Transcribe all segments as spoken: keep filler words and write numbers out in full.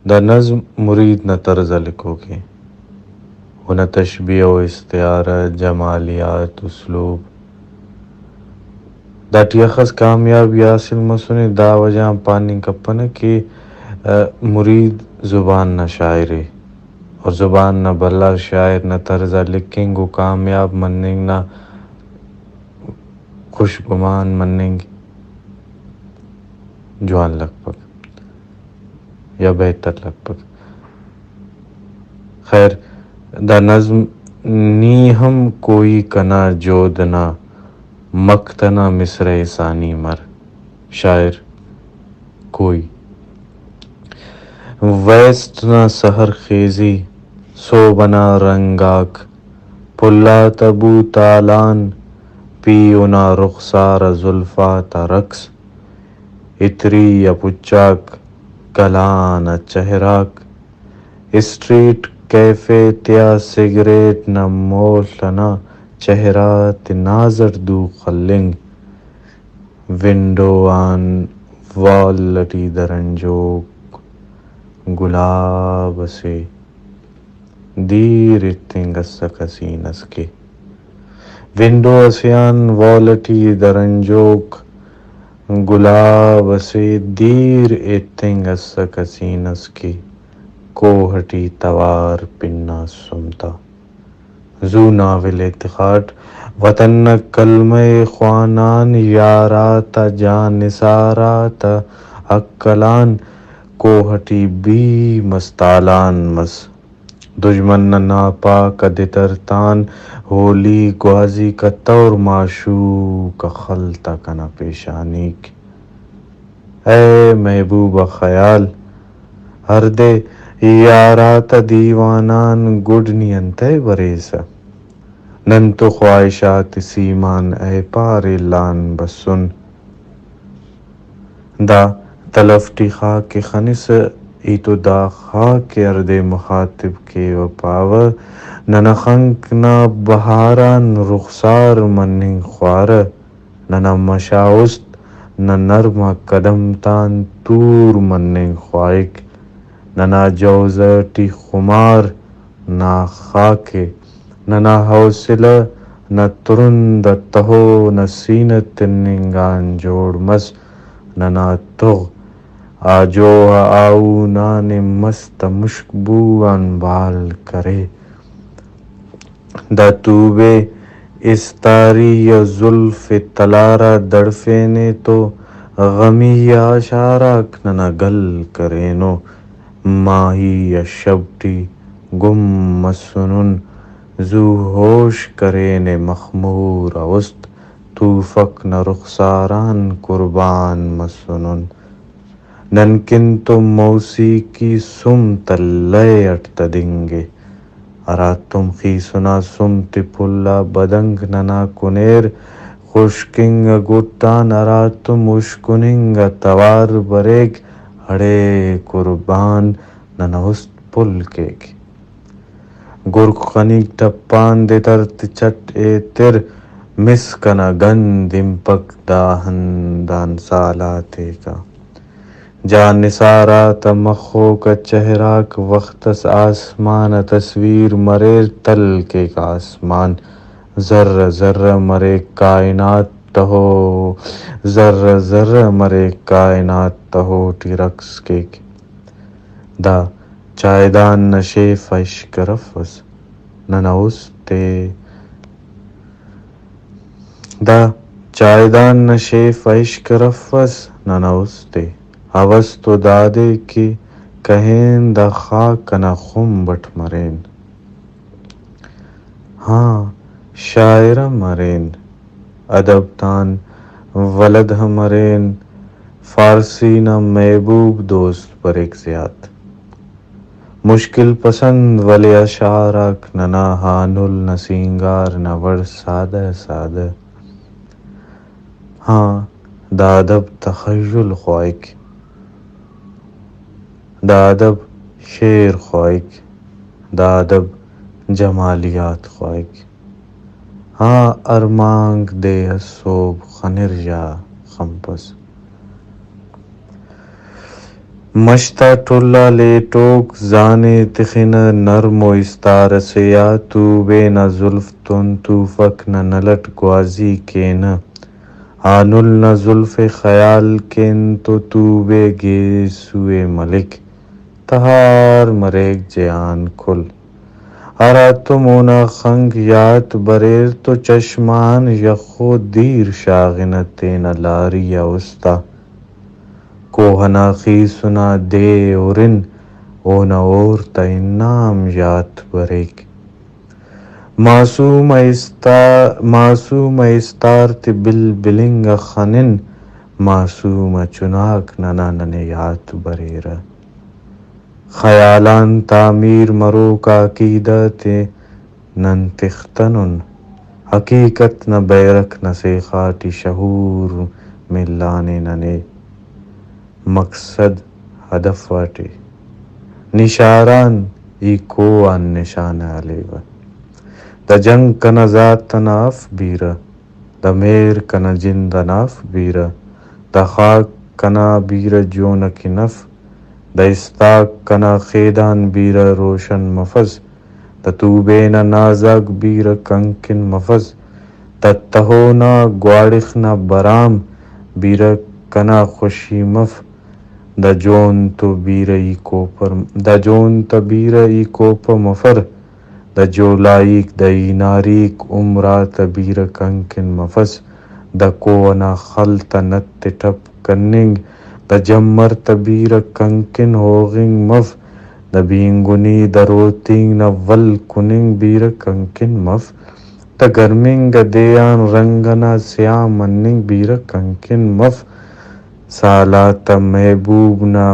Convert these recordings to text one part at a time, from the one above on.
دا نظم مرید نا طرز آ لکھوک ءِ۔ اونا تشبیہ و استعارہ، جمالیات، اسلوب، داٹی اخس کامیابی حاصل مسنے، دا وجہ آن پاننگ کپنہ کہ، آ، مرید زبان نا شاعر ءِ، اور زبان نا بھلا شاعر نا طرز آ لکھنگ و کامیاب مننگ نا خوش گمان مننگ جوان لگپک یا بہتر لگپک۔ خیر، دا نظم نی ہم کوئی کنا جہد نا مقطع نا مصرع ثانی مر۔ شاعر کوئی۔ ویست نا سحر خیزی، سہب ئنا رنگ آک، پھل آتا بو تالان، پیہن آ رخسار آ زلف آتا رقص، عطری آ پچاک، گلان آ چہراک، اسٹریٹ کیفے تیا سگریٹ نا مول ئنا چہرہ تے ناز اٹ دو خلنگ۔ ونڈو آن وال اٹی درنجوک گلاب اسے دیر ایتنگ اسکہ سین اس کہ۔ ونڈو اسے آن وال اٹی درنجوک گلاب اسے دیر ایتنگ اسکہ سین اس کہ۔ کوہ ٹی توار پن آ سم تا۔ زو ناول ءِ تخاٹ۔ وطن نا کلمہ ءِ خوانان، یار آتا جان نثار آتا ہکل آن، کوہ ٹی بھیم اس تالان مس۔ دژمن نا ناپاک آ دتر تان، ہولی گوازی کتور معشوق آ خل تا کنا پیشانیک۔ اے محبوب آ خیال، ہردے یار آتا دیوان آن گڈ نی انتئے بریسہ؟ نن تو خواہشات سیم آن اے پار ایلان بسن۔ دا تلف ٹی خاک ءِ خنسہ، ای تو دا خاک ءِ ہردے مخاطب کیوہ پاوہ، ننا خنک نا بہار آن رخسار مننگ خوارہ۔ ننا مش آ است نا نرم آ قدم تان تور مننگ خواہک۔ ننا جوزہ ٹی خمار نا خاک ءِ۔ ننا حوصلہ نا ترند آ تہو نا سینہ تننگ آن جوڑ مس۔ ننا تغ آجو آ آہو نانے مست آ مشک بو آن بال کرے۔ دا توبے استاری آ زلف تلار آ دڑفینے تو غمی آ اشار آک ننا گل کرینو۔ ماہی آ شب ٹی گم مسنن، زو ہوش کرینے مخمور آ است، توفک نا رخسار آن قربان مسنن۔ نن کن تو موسیقی سم تا لئے اٹ تدنگ ءِ۔ ہراتم خیسنا سم تے پھل آ بدنک ننا کنیر، خشک انگا گٹ آن ہراتم ہشکننگ آ توار بریک، اڑے قربان ننا است پھل کیک۔ گرک خنیک ٹپان دتر تے چٹ ایتر، مس کنا گند ہنپک دا ہندان سال آتیکا۔ جان نثار آتا مخوک آ چہراک وخت اس آسمان آ تصویر مریر، تل کیک آسمان۔ ذرہ ذرہ مریک کائنات تہو، ذرہ ذرہ مریک کائنات تہو ٹی رقص کیک۔ دا چائیدان نا شیف آ عشق ارفس ننا است ءِ۔ دا چائیدان نا شیف آ عشق ارفس ننا است ءِ۔ ہوس تو دادے کہ کہین دا خاک انا خمب اٹ مرین۔ ہاں، شاعر ہم ارین، ادب تان ولد ہم ارین، فارسی نا محبوب دوست بریک زیات۔ مشکل پسند ولے اشعار آک ننا ہانل نا سینگار نا وڑ سادہ سادہ۔ ہاں، دا ادب تخیل خواہک، دا ادب شعر خواہک، دا ادب جمالیات خواہک۔ ہاں، ارمانک دے اس سہب خنر یا خنپس۔ مش تا ٹل آ لیٹوک زانے تخنہ نرم و استار ئسے آ، توبے نا زلف تون توفک نا نل ئٹ گوازی کینہ۔ آنل نا زلف ءِ خیال کین تو توبے گیسو ءِ ملک۔ تہار مریک جہان کل۔ ہراتم اونا خنک یات بریر تو چشم آن یخ و دیر شاغنہ تینا لاری آ استا۔ کوہ ئنا خیسن آ دے ہرن، اونا ہور تا انعام یات بریک۔ معصوم ءِ استا-، معصوم ءِ استار تے بل بلنگ آ خنن، معصوم ءِ چناک ننا ننے یات بریرہ۔ خیال آن تعمیر مروک آ عقیدہ تے نن تختنن۔ حقیقت نا بیرک نا سیخا ٹی شعور ملانے ننے۔ مقصد ہدف آٹی نشاران ای کو آن نشانہ ہلیوہ۔ دا جنگ کنا ذات انا اف بیرہ، دا مہر کنا جند انا اف بیرہ، دا خاک کنا بیرہ جون اکن اف، دا استاک کنا خیدان بیرہ روشن مفس، دا توبے نا نازاک بیرہ کنکن مفس، دا تہو نا گواڑخ نا برام بیرہ کنا خوشی مف، دا جون تو بیرہ ای کوپر، دا جون تا بیرہ ای کوپہ مفر، دا جولائیک، دا ایناریک عمر آتا بیرہ کنکن مفس، دا کوہ ئنا خل تا نت ءِ ٹپ کننگ، دا جمر تا بیرہ کنکن ہوغنگ مف، دا بینگنی دروتینگ نا ول کننگ بیرہ کنکن مف، دا گرمنگ ءِ دے آن رنگ ئنا سیاہ مننگ بیرہ کنکن مف، سال آتا محبوب نا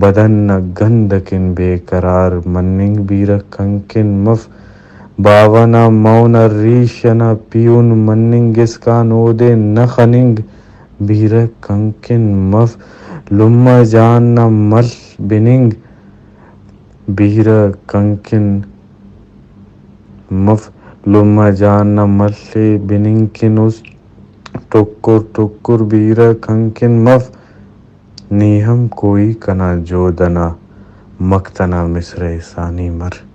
بدن نا گند اکن بے قرار مننگ بیرہ کنکن مف، باوہ نا مون آ ریش ئنا پیہن مننگ اسکان اودے نہ خننگ بیرہ کنکن مف، لمہ جان نا مل بننگ بیرہ کنکن مف، لمہ جان نا مل ءِ بننگ کن است ٹکر ٹکر بیرہ کنکن مف، نی ہم کوئی کنا جہد ئنا مقت ئنا مصرع ءِ ثانی مر۔